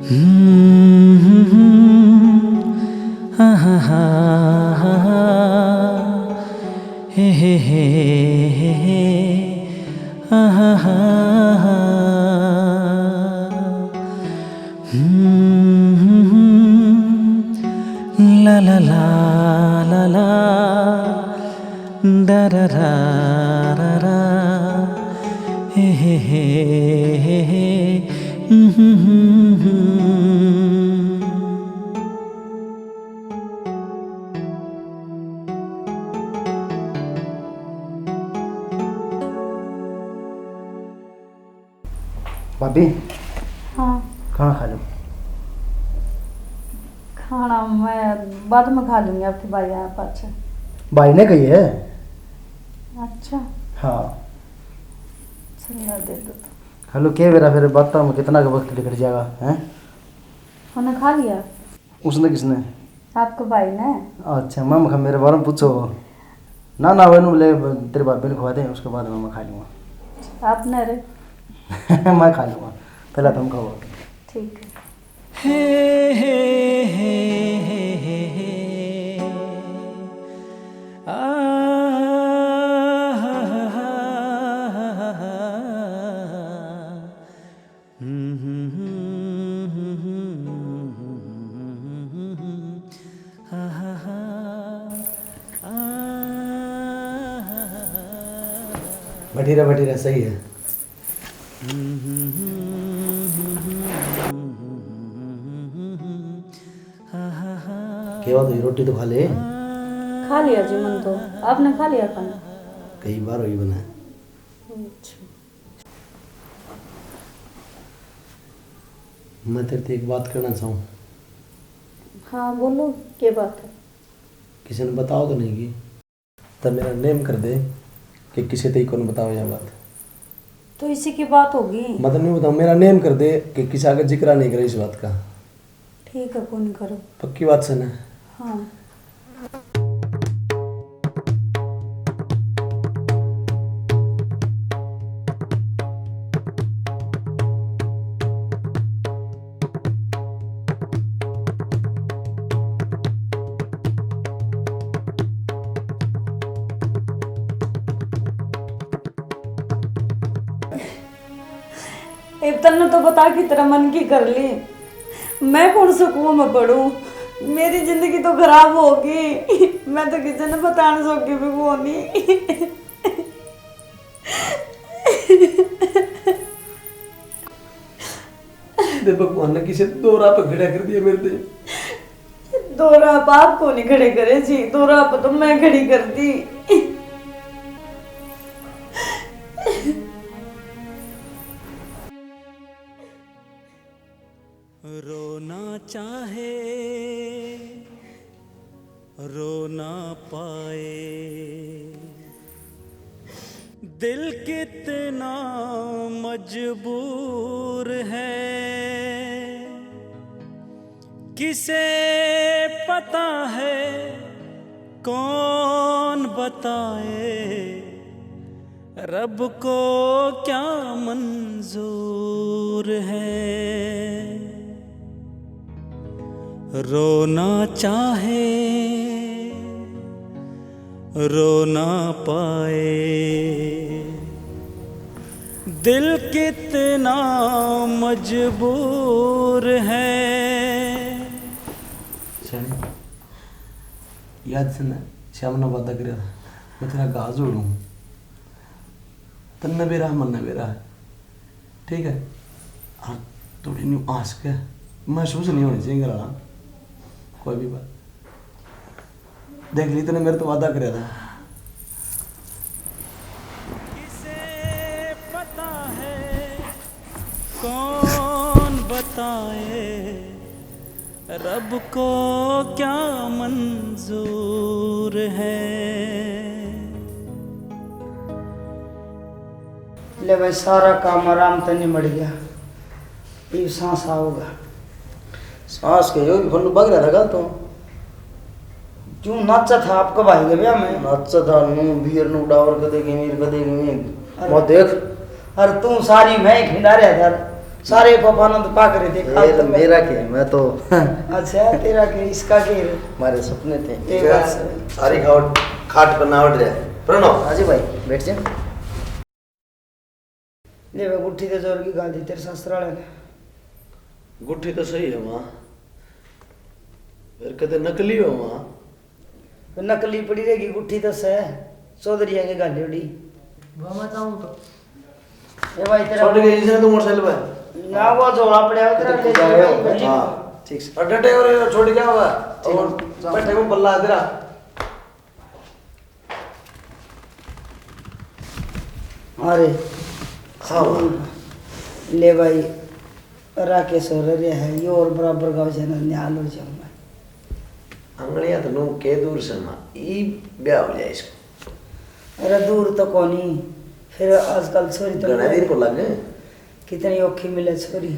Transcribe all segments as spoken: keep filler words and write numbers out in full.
हे हे हे हे हे, आहा हा हा। ला ला ला ला ला, डा रा रा रा रा, हे हे हे हे हे। भाभी, हाँ। खाना खा लो। खाना मैं बाद में खा लूंगी, आपके भाई आया पाछे। भाई ने कही है। अच्छा। हाँ। चंगा दे दो तो। हेलो, के बेरा फिर बातों में कितना का वक्त निकल जाएगा, हैं? खाना खा लिया? उसने किसने? आपके भाई ने। अच्छा, मैं मखा मेरे बारे में पूछो। ना ना, वो बोले तेरे भाभी ने खवा दे, उसके बाद मैं खा लूँगा। आपने रे? मैं खा लूँगा, पहला तुम खाओ। ठीक है। हे, हे, हे, हे, हे, हे। आ, हा, हा, हा, हा, हा। बैठी रह, बैठी रह, सही है। के बात हुई, रोटी तो खा ले। खा लिया जी मन तो। आपने खा लिया खाना? कई बार हुई बना। अच्छा। मैं तेरे ते एक बात कहना चाहूँ। हाँ, बोलो, के बात है? किसी ने बताओ तो नहीं की? तो मेरा नेम कर दे कि किसी ते ही कौन बताओ या बात। तो इसी की बात होगी। मैं तो नहीं बताऊँ, मेरा नेम कर दे कि किसी आगे जिक्रा नहीं करे इस बात का। ठीक है, कौन करो। पक्की बात से ना? हाँ। ए, तन्ने तो बता कि तेरा मन की कर ली। मैं कौन से कुआं में पड़ूं? मेरी जिंदगी तो खराब होगी। मैं तो किसी ने बताने जोगी भी कोनी। दे भगवान ने किसे दो राह पे खड़ा कर दिया मेरे ते। दो राह पे आपको नहीं खड़े करे जी, दो राह पे तो मैं खड़ी कर दी। रोना चाहे, रो ना पाए, दिल कितना मजबूर है, किसे पता है, कौन बताए, रब को क्या मंजूर है। रोना चाहे, रो ना पाए, दिल कितना मजबूर है। श्याम, याद से ना, श्याम ने वादा करा था, मैं तेरा घा जोड़ूं। तन्ने बेरा, मन्ने बेरा, ठीक है। और थोड़ी न्यू आस के महसूस नहीं होनी चाहिए, घर वाला कोई भी बात। देख ली, तूने मेरे तो वादा करया था। किसे पता है, कौन बताए, रब को क्या मंजूर है। ले भाई, सारा काम आराम तै निमट गया, इब सांस आओगा। सांस के यो भी फल्लू बग रहा था कल तो। क्यों नाचा था आपका भाई के ब्याह में? नाचा था, नू बियर नू डावर कदे किमीर, कदे किमीर। अरे। वो देख। अरे तू सारी मैं खिंडा रहा था। सारे पापानंद पा करे थे, खाट ए, तो मेरा के, मैं तो अच्छा, तेरा के, इसका के रे? हमारे सपने थे। ये बात सही। सारी खावट खाट पर ना उठ रहा है। प्रणव। हाँ जी भाई, बैठ जा। ले बे, गुट्ठी तो जोर की गाल दी तेरे ससुराल ने। गुट्ठी तो सही है माँ, फिर कदे नकली हो माँ। तो नकली पड़ी रहेगी, गुट्ठी तो सै चौधरी के गाली उड़ी। वो मैं चाहूँ तो। ए भाई, तेरा छोड़ के इसने तो मोटरसाइकिल पे। ना, वो झोला पड़ा है, तेरा ले जाओ। हाँ, ठीक से। और डटे और छोड़ के आवा। ठीक है। और बैठे को बल्ला तेरा। अरे, हाँ। ले भाई, राकेश हो रहे है, ये और बराबर गाँव से ना न्याल हो जाऊंगा। आंगलियां तो नू के दूर से माँ, ई ब्याह हो जाए इसको। अरे, दूर तो कोनी, फिर आजकल छोरी तो घना दिन को लगे। कितनी औखी मिले छोरी।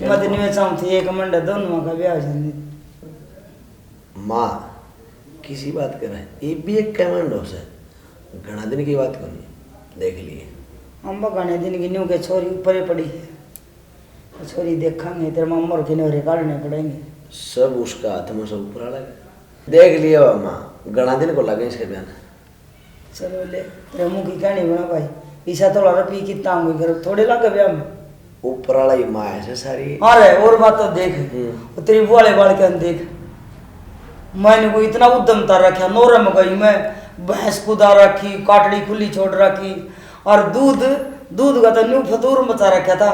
मदनी में चाहती एक मंडा दोनों का ब्याह हो जाने। माँ, किसी बात कर रहा है? ये भी एक कमांड हो से, घना दिन की बात कोनी, देख लिए। हम घने दिन की न्यू के छोरी ऊपर ही पड़ी है। छोरी देखांगे, तेरे मामा और किन्हों रे काढ़ने पड़ेंगे। सब उसका हाथ में, सब ऊपर वाला है। देख लिया माँ, घना दिन को लगे इसके ब्याह। चलो ले, तेरे मुंह की कहनी बना भाई। ईसा तो लारा पी कितना होंगे घर, थोड़े लागे ब्याह में। ऊपर वाला ही माँ है से सारी। अरे, और बात तो देख, हम्म। वो तेरी बुआ वाले बाल के देख, मैंने को इतना उद्यम तार रखा, नोरे में गई मैं, भैंस कुदा रखी, काटड़ी खुली छोड़ रखी, और दूध, दूध का तो न्यू फतूर मचा रखा था।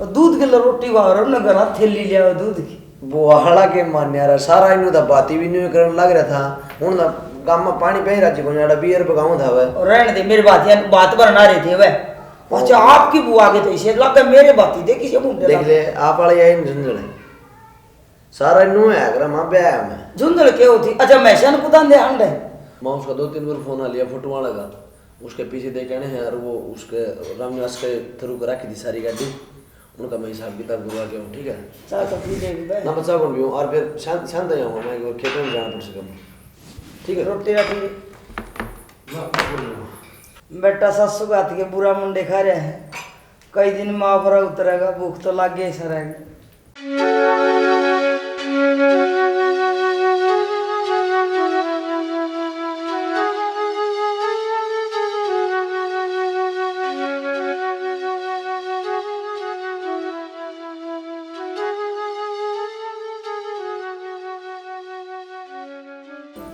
और दूध के लिए रोटी वाह, और उन्हें घरा थैली लिया दूध की। बुआ वाला के मान्या रे, सारा इन्हों तो बाती भी न्यू करने लग रहा था। उन गांव में पानी पे ही राजी कोनी, आड़ा बियर पे गाँव था वह। और रहने दे, मेरी बात, यार, बात पर ना रहे थे वह। अच्छा, आपकी बुआ के तो इसे लग गए, मेरे बाती दे किसे मुंह देख ले, आप वाले यही झुंझल है। सारा न्यू है, अगर माँ पे आया मैं। झुंझल के होती? अच्छा, मैं शन कुदान दे हंडे। माँ उसका दो तीन बार फोन आ लिया, फोटो वाला का। उसके पीछे दे कहने हैं, और वो उसके रामनिवास के थ्रू कर रखी थी सारी गाड़ी। उनका मैं हिसाब किताब करवा के हूँ, ठीक है? चाय तो पी लेगी बे। ना, बच्चा कौन भी हूँ, और फिर शांत, शांत हो जाऊंगा मैं, एक बार खेतों में जाना पड़ सके मुझे, ठीक है? रोटी राटी। ना, ना, बोल रहा हूँ। बेटा सासू के हाथ के बुरा मुंडे खा रहा है, कई दिन माँ पर उतरेगा, भूख तो लाग गई सर।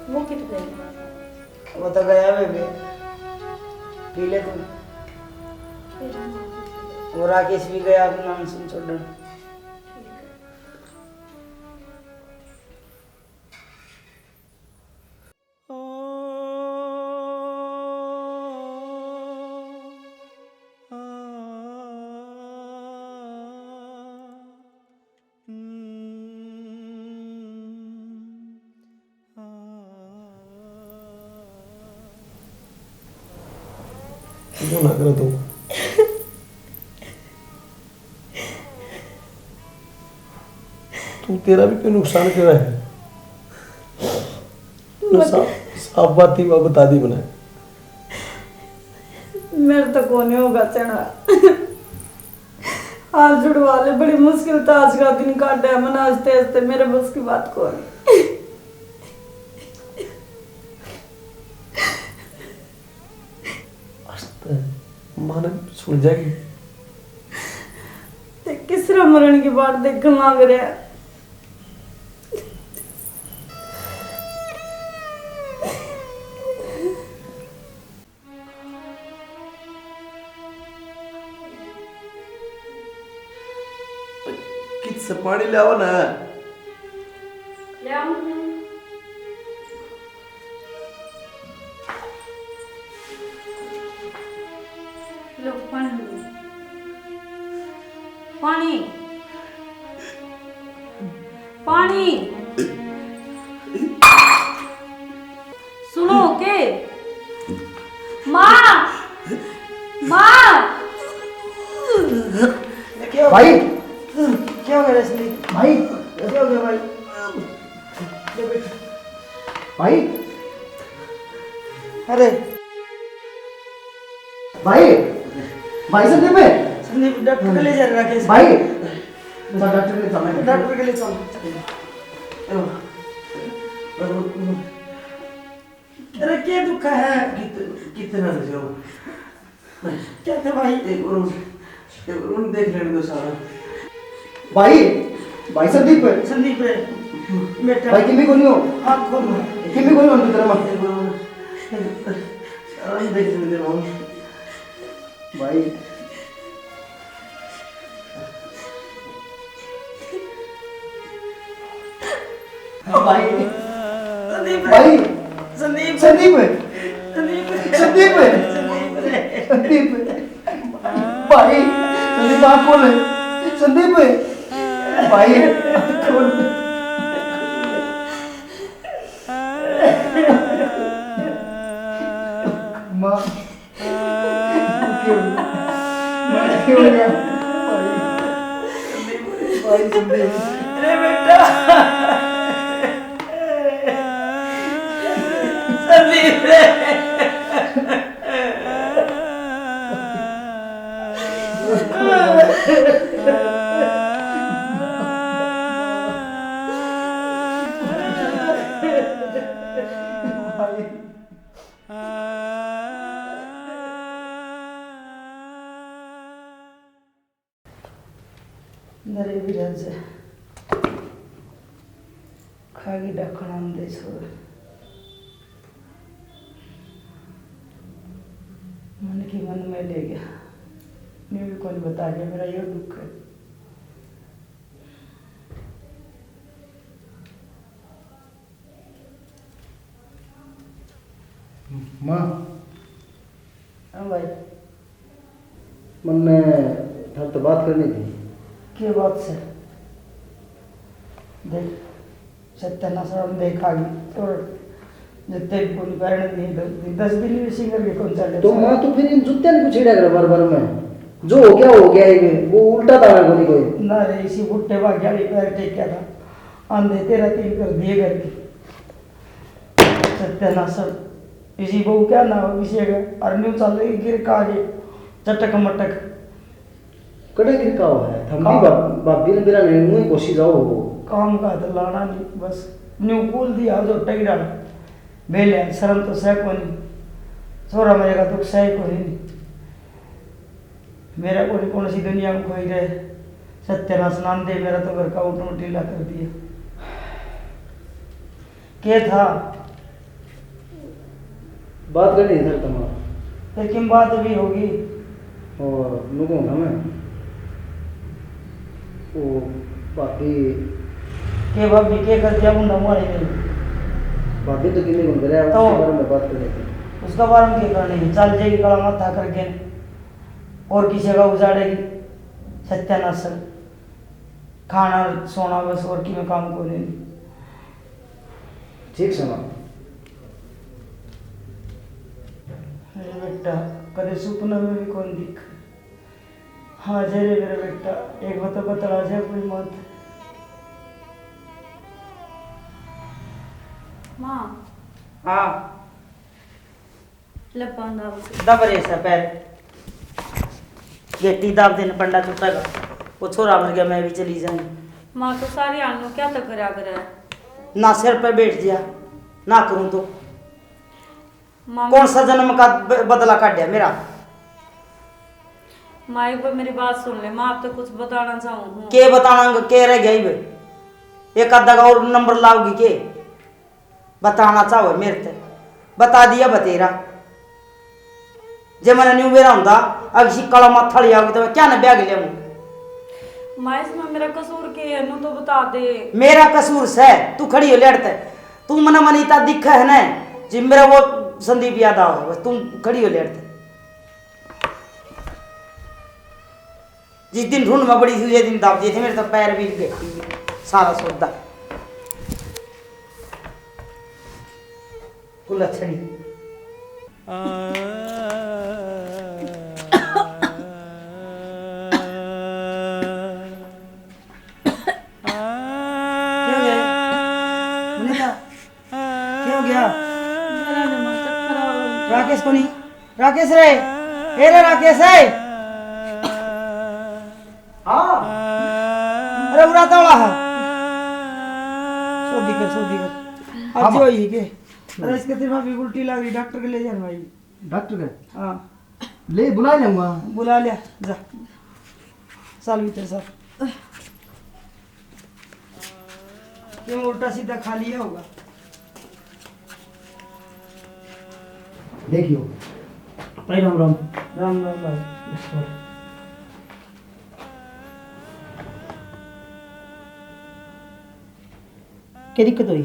वो कित गई? वो तो गया बेबे, पी ले तू। वो राकेश भी गया, अपना नाम सुन छोड़न। क्यों ना करे तू? तू, तेरा भी कोई नुकसान करा है? ना, साफ, साफ बात ही बता दी मैंने। मेरे तो कोने होगा चना। हाथ जुड़वा ले, बड़ी मुश्किल तै आज का दिन काटा है। मन हंसते हंसते मेरे बस की बात कोनी। हंसते माने सुन जाएगी। ते किसरा मरण की बाट देखण लाग रहा है। कित से पानी ले आओ ना। ले आऊं। लो पानी। पानी। पानी। सुनो के? माँ! माँ! क्या हो भाई? गया? क्या हो गया रश्मि? भाई! क्या हो गया भाई? ले बैठ। भाई! अरे! भाई! भाई संदीप! संदीप, डॉक्टर के ले जा रहा है। भाई! चल, डॉक्टर के लिए चलना है। डॉक्टर के लिए चल। अरे, क्या दुख है? कित-, कितना दे दो। क्या था भाई? एक और, एक और देख लेने दो सारा। भाई, भाई संदीप है। संदीप है। बेटा। भाई, किमी को नहीं हो? हाथ खोल। किमी को नहीं हो, अंदर मत। एक और, सारा देख लेने दो। भाई। भाई। संदीप। भाई। संदीप। संदीप। संदीप। संदीप। संदीप। संदीप। भाई। संदीप, आँख खोल। संदीप। भाई, आँख खोल। माँ। क्यों? मैं क्यों गया? भाई, भाई संदीप। अरे बेटा। संदीप रे। भाई। नरे बिराज खागी डाकण आंदे छोड़। मन की मन में ले गया। मैं भी कौन बता गया, मेरा यो दुख है। माँ। हाँ भाई। मन्ने थारे तो बात करनी थी। के बात से? देख, सत्यानाश, हम देखा भी तो जत्ते भी कोनी पैरण नहीं, दस दिन, दस दिन भी सिंगर के कौन चले? तो माँ, तो फिर इन जुत्तियां ने क्यों छेड़ा कर बार बार में? जो हो गया, हो गया ही, वो उल्टा दाना कोनी कोई। ना रे, इसी बुट्टे भाग्या भी पैर टेक गया था। आंधे तेरा तीन कर दिए घर की। सत्यानाश। इसी बहू क्या ना हो किसी का, और न्यू चल रही गिर का आगे चटक मटक। कड़े गिर का हो है? थम भी काम भाभी ने मेरा नहीं मुंह कोसी जाओ हो। काम का तो लाना नहीं, बस न्यू कूल दिया जो टगड़ा। बेले शर्म तो सह कोनी। छोरा मेरे का दुख सह कोनी। मेरा कोनी कौन सी दुनिया में कोई रहे। सत्यानाश नाम दे, मेरा तो घर का उठूं ढीला कर दिया। के था? बात करनी है सर तुम्हारा। फिर किम बात भी होगी? और नुको था मैं। ओ भाभी। के भाभी के कर दिया मुंडा मारी ने? भाभी तो किन्ने गुण करे, तो उसके बारे में बात करनी थी। उसका बारे में के करनी है? चल जाएगी गला माथा करके। और किसी का उजाड़ेगी? सत्यानाश। खाना सोना बस, और की में काम को नहीं। ठीक से माँ। मेरे बेटा, कदे सुपना में भी कौन दिख। हाँ जे रे मेरा बेटा, एक बात बतला जा कोई मत। माँ। हाँ। ले पांदा बस। दब रे से पैर। गेटी दाब देन पंडा टूटेगा। वो छोरा मर गया, मैं भी चली जाऊंगी। माँ तो सारी आनू क्या तो करा करे। ना सिर पे बैठ जा, ना करूं तो। माँ कौन सा जन्म का ब-, बदला काढ़या मेरा? माँ एक बार मेरी बात सुन ले, माँ आप तो कुछ बताना चाहूँ हूँ। के बताना, के रह गया इब? एक आधा का और नंबर लाओगी के? बताना चाहो मेरे ते, बता दिया बतेरा। जे मैंने न्यू बेरा हुंदा, अगसी काला माथा ले आओगी तो मैं क्या न ब्याह के लिया? माँ, इसमें मेरा कसूर के है, नू तो बता दे। मेरा कसूर सै, तू खड़ी हो लेट ते। तू मना मनी ता दिखे है ना, जे मेरा वो संदीप याद आवे, बस तू खड़ी हो लेट ते। जिस दिन ढूंढ में बड़ी थी, उस दिन दाब दिए थे मेरे तो पैर भी गए, सारा सौदा। कुल अच्छड़ी। क्या हो गया? मुनीता, क्या हो गया? राकेश को नहीं? राकेश रे, ए रे राकेश है। हाँ। अरे उड़ा तौला है। सोदी कर, सोदी कर। हाँ, आज माँ। वही के। अरे इसके दिमाग में उल्टी लग रही, डॉक्टर के ले जाना भाई। डॉक्टर के? हाँ। ले बुला लूंगा। बुला लिया, जा। चल भीतर चल। क्यों उल्टा सीधा खा लिया होगा? देखियो। भाई राम राम। राम राम भाई। क्या दिक्कत हुई?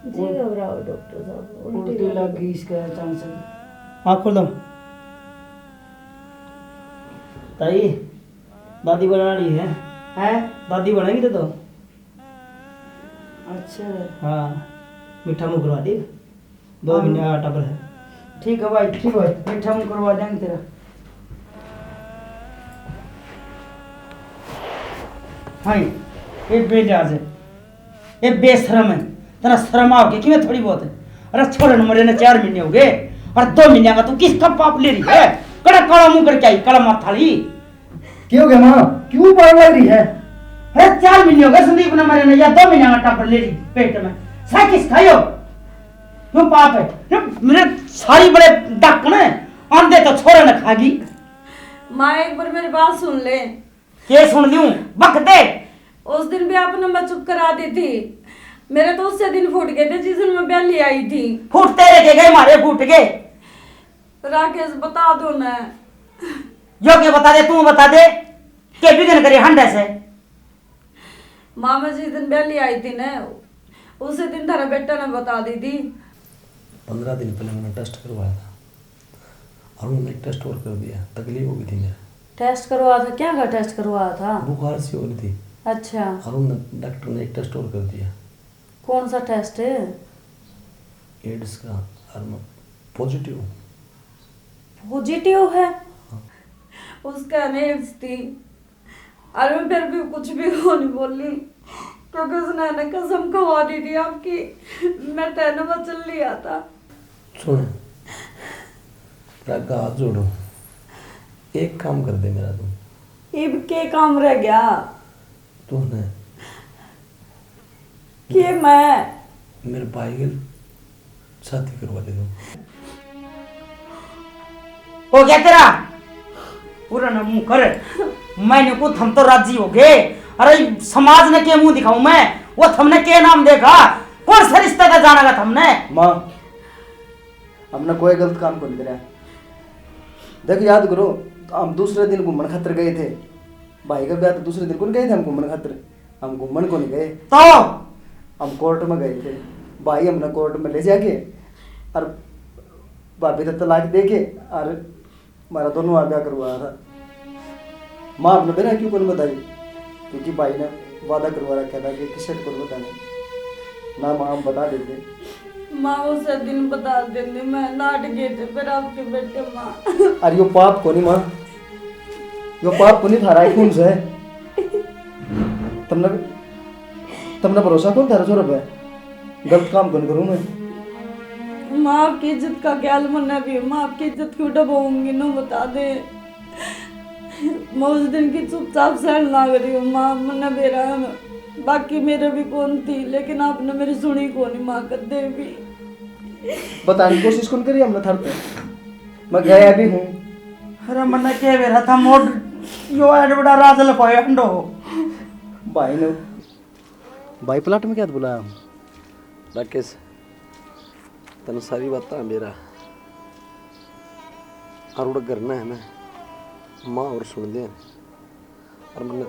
जी घबराओ डॉक्टर साहब, उल्टी उल्टी लग लग गई इसका अचानक से। आँख खोल दो। ताई, दादी बना रही है। हैं? दादी बनेगी तो, तो। अच्छा। हाँ, मीठा मुँह करवा दे। दो हाँ। महीने का टबर है। ठीक है भाई, ठीक है भाई, मीठा मुँह करवा देंगे तेरा। हाँ, ये बेजा से। ए बेशरम है, तेरा शर्म आओगे कि मैं थोड़ी बहुत है? अरे छोरे ने मरे ने चार महीने हो गए और दो महीने का तू किसका पाप ले रही है? कड़ा काला मुंह करके आई, काला माथा ली। क्यों हो गया माँ? क्यों पार लग रही है? अरे चार महीने हो गए संदीप ने मरे ने, या दो महीने का टापर ले रही पेट में। सा किस खायो? क्यों पाप है? ये मेरे सारी बड़े डक ने आंधे तो छोरे ने खा गई। माँ, एक बार मेरी बात सुन ले। के सुन लूं? बक दे। उस दिन भी आपने मैं चुप करा दी थी। मेरे तो उससे दिन फूट गए थे जिस दिन मैं ब्याह ले आई थी। फूट तेरे के गए, मारे फूट गए। राकेश, बता दो ना। जो के बता दे, तू बता दे। के बिघन करे हंडे से? माँ, मैं जिस दिन ब्याह ले आई थी ना, उसी दिन थारा बेटा ने बता दी थी। पंद्रह दिन पहले मैंने टेस्ट करवाया था और उन्होंने एक टेस्ट और कर दिया, तकलीफ हो गई थी मेरे। टेस्ट करवाया था? क्या का टेस्ट करवाया था? बुखार सी हो रही थी। अच्छा। और उन्होंने, डॉक्टर ने एक टेस्ट और कर दिया। कौन सा टेस्ट है? एड्स का। और मैं पॉजिटिव। पॉजिटिव है? हाँ। उसका एड्स थी। अरे मैं फिर भी कुछ भी नहीं बोली, क्योंकि उसने ना कसम खवा दी थी आपकी, मैं तेरे वचन लिया था। सुन, तेरा हाथ जोड़ो, एक काम कर दे मेरा तू। इब के काम रह गया? तू ने के मैं? मेरे भाई के शादी करवा दे तू। हो गया तेरा? पूरा ना मुंह कर। मैंने को थम तो राजी हो गए। अरे समाज ने के मुंह दिखाऊं मैं? वो थमने के नाम देगा? कौन सा रिश्ता था जाना का थमने? माँ, हमने कोई गलत काम को नहीं करा। देख, याद करो, हम दूसरे दिन घूमण खातर गए थे। भाई का ब्याह तो दूसरे दिन कौन गए थे हम घूमण खातर? हम घूमण को नहीं गए। तो? हम कोर्ट में गए थे। भाई हमने कोर्ट में ले जाके और भाभी तो तलाक दे के और हमारा दोनों आगा करवाया था। माँ आपने बिना क्यों कौन बताई? क्योंकि भाई ने वादा करवा रखा था कि किसे को नहीं बताने। ना माँ, हम बता देते। माँ, उसे दिन बता देने, मैं नाट गए थे फिर आपके बेटे माँ। अरे यो पाप कोनी माँ, यो पाप कोनी, थारा ही खून से। तुमने, तुमने भरोसा कौन थारे छोरे पे? गलत काम कौन करूँ मैं? माँ, आपकी इज्जत का ख्याल मन्ने भी, माँ, आपकी इज्जत क्यों डबाऊंगी, नो बता दे। मैं उस दिन की चुपचाप सहन लाग रही हूँ माँ, मन्ने बेरा है, बाकी मेरे भी कौन थी, लेकिन आपने मेरी सुनी कोनी माँ कदे भी। बताने की कोशिश कौन करी हमने थारे पे? मैं गया भी हूँ। अरे मन्ने के बेरा था मोड़, यो एड बड़ा राज लखोए हंडो। भाई ने, भाई प्लाट में क्या बुलाया हूँ? राकेश, तन्ने सारी बात मेरा और उड़ा करना है ना, माँ और सुन ले। और मैंने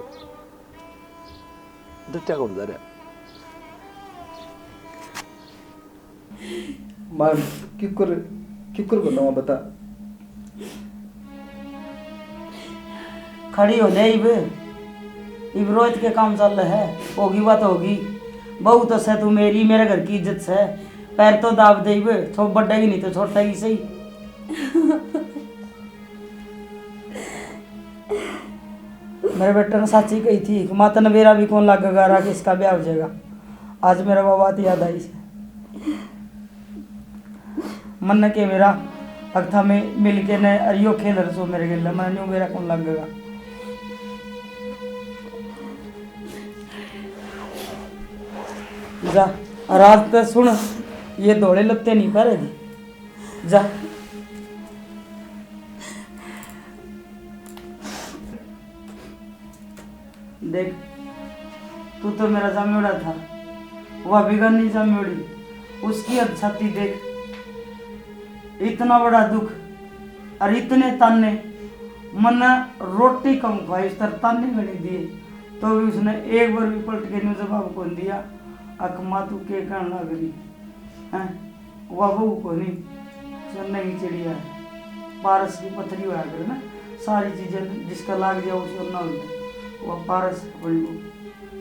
डटिया कौन जा रहा। माँ, क्यूकर, क्यूकर बताऊँ, बता। खड़ी हो ले इब, इब रोहित के काम चल है, होगी बात होगी। बहू तो से तू मेरी, मेरे घर की इज्जत से, पैर तो दाब दे इब, छो बड्डा की नहीं तो छोटा की सही। मेरे बेटे ने साची कही थी कि माँ तन्ने बेरा भी कौन लागेगा, राकेश का ब्याह हो जाएगा। आज मेरा बाबा तो याद आई से। मन्ने के बेरा अक था मैं मिल के ने अरियो खेल रसो मेरे गेल, मन्ने न्यू बेरा कौन लागेगा। जा, और आज तो सुन, ये धोले लत्ते नहीं पहरेगी। जा। देख, तू तो मेरा जाम्योड़ा था, वह बेगानी जाम्योड़ी, उसकी हद छाती देख, इतना बड़ा दुख और इतने ताने, मन्ने रोटी कम खवाई, उस तर ताने घणे दिए, तो भी उसने एक बार भी पलट के न्यू जवाब कौन दिया, "अक माँ तू के कहन लाग रही है?" वह बहू कोनी, सोने की चिड़िया है। पारस की पथरी होया करे ना, सारी चीजें जिसका लाग जाए, वो सोना हो जाए। वह पारस अपनी बहू,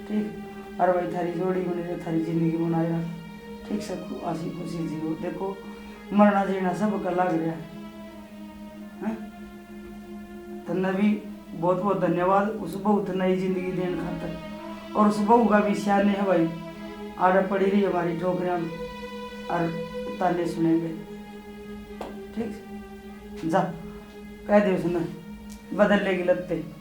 ठीक। अरे भाई, थारी जोड़ी बनी रहे, थारी जिंदगी बनाए रख, ठीक से, हंसी खुशी जियो। देखो, मरना जीना सबका लाग रहा है, हैं? तन्ने भी बहुत बहुत धन्यवाद उस बहू तै नई जिंदगी देने खातर। और उस बहू का भी सियाने है भाई, आड़े पड़ी रही हमारी ठोकरियां और ताने सुनेंगे। ठीक, जा, कह दे उसने, बदल लेगी लत्ते।